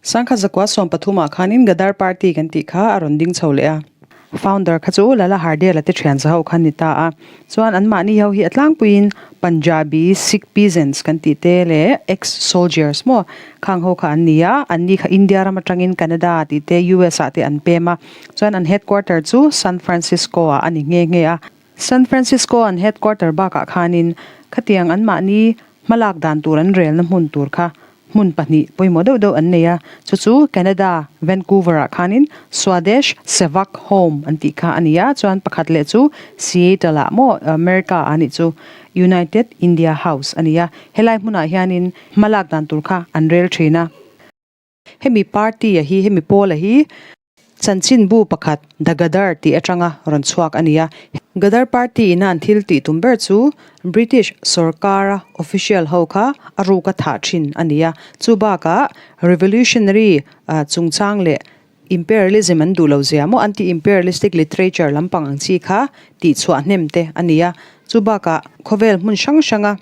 Sangkhat zakua 13 ah khanin Gadar Party kan tih kha a rawn ding chho leh a. Founder kha chu Lala Hardel-a te thian za ho kha ni ta a. Chuan anmahni ho hi a tlangpuiin Punjabi Sikh peasants kan tih te leh ex-soldiers maw khang ho kha an ni a. Anni kha India ram atangin Canada tih te US ah te an pem a. Chuan an headquarter chu San Francisco ah a ni nghe nghe a. San Francisco an headquarter bakah khanin khatiang anmahni hmalak dan tur an relna hmun tur kha hmun pahnih pawimawh deuh deuh an nei a, chu chu Canada, Vancouver ah khanin Swadesh Sevak Home an tih kha a ni a, chuan pakhat leh chu Seattle ah maw America ah nih chu United India House a ni a, helai hmunah hianin hmalak dan tur kha an rel thin a. Hemi party a hi, hemi pawl a hi chanchinbu pakhat The Gadar tih atanga rawn chhuak a ni a. Gadar party ina an thil tih tum ber chu British sorkara official ho kha a ruka thah thin a ni a. Chu bakah revolutionary chungchang leh imperialism an duh lo zia maw anti-imperialistic literature lampang ang chi kha tih chhuah hnem te a ni a. Chu bakah khawvel hmun hrang hranga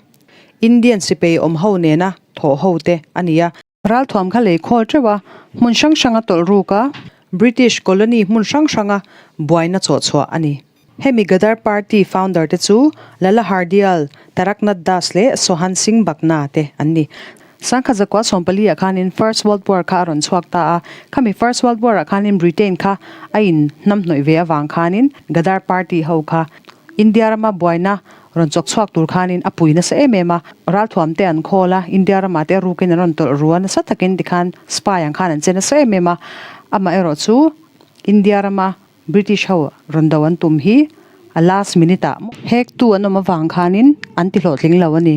Indian sipei awm ho nena thawh ho te a ni a. Ralthuam kha lei khawl teuh a, hmun hrang hranga tawlh ruk a, British colony hmun hrang hranga buaina chawh chhuah a ni. Hemi Gadar Party founder te chu Lala Hardial, Taraknath Das leh Sohan Singh Bhakna te an ni. Sangkhat zakua 14 ah khanin First World War kha a rawn chhuak ta a, khami First World War ah khanin Britain kha a in hnamhnawih ve avang khanin Gadar Party ho kha India rama buaina rawn chawk chhuak tur khanin a pui nasa em em a, ralthuam te an khawl a, India ramah te a rukin an rawn tawlh ru a, nasa takin tikhan spy ang khan an che nasa em em a, amaherawh chu India rama British ho rawn do an tum hi a last minute ah hektu an awm avang khanin an ti hlawhtling lo a ni.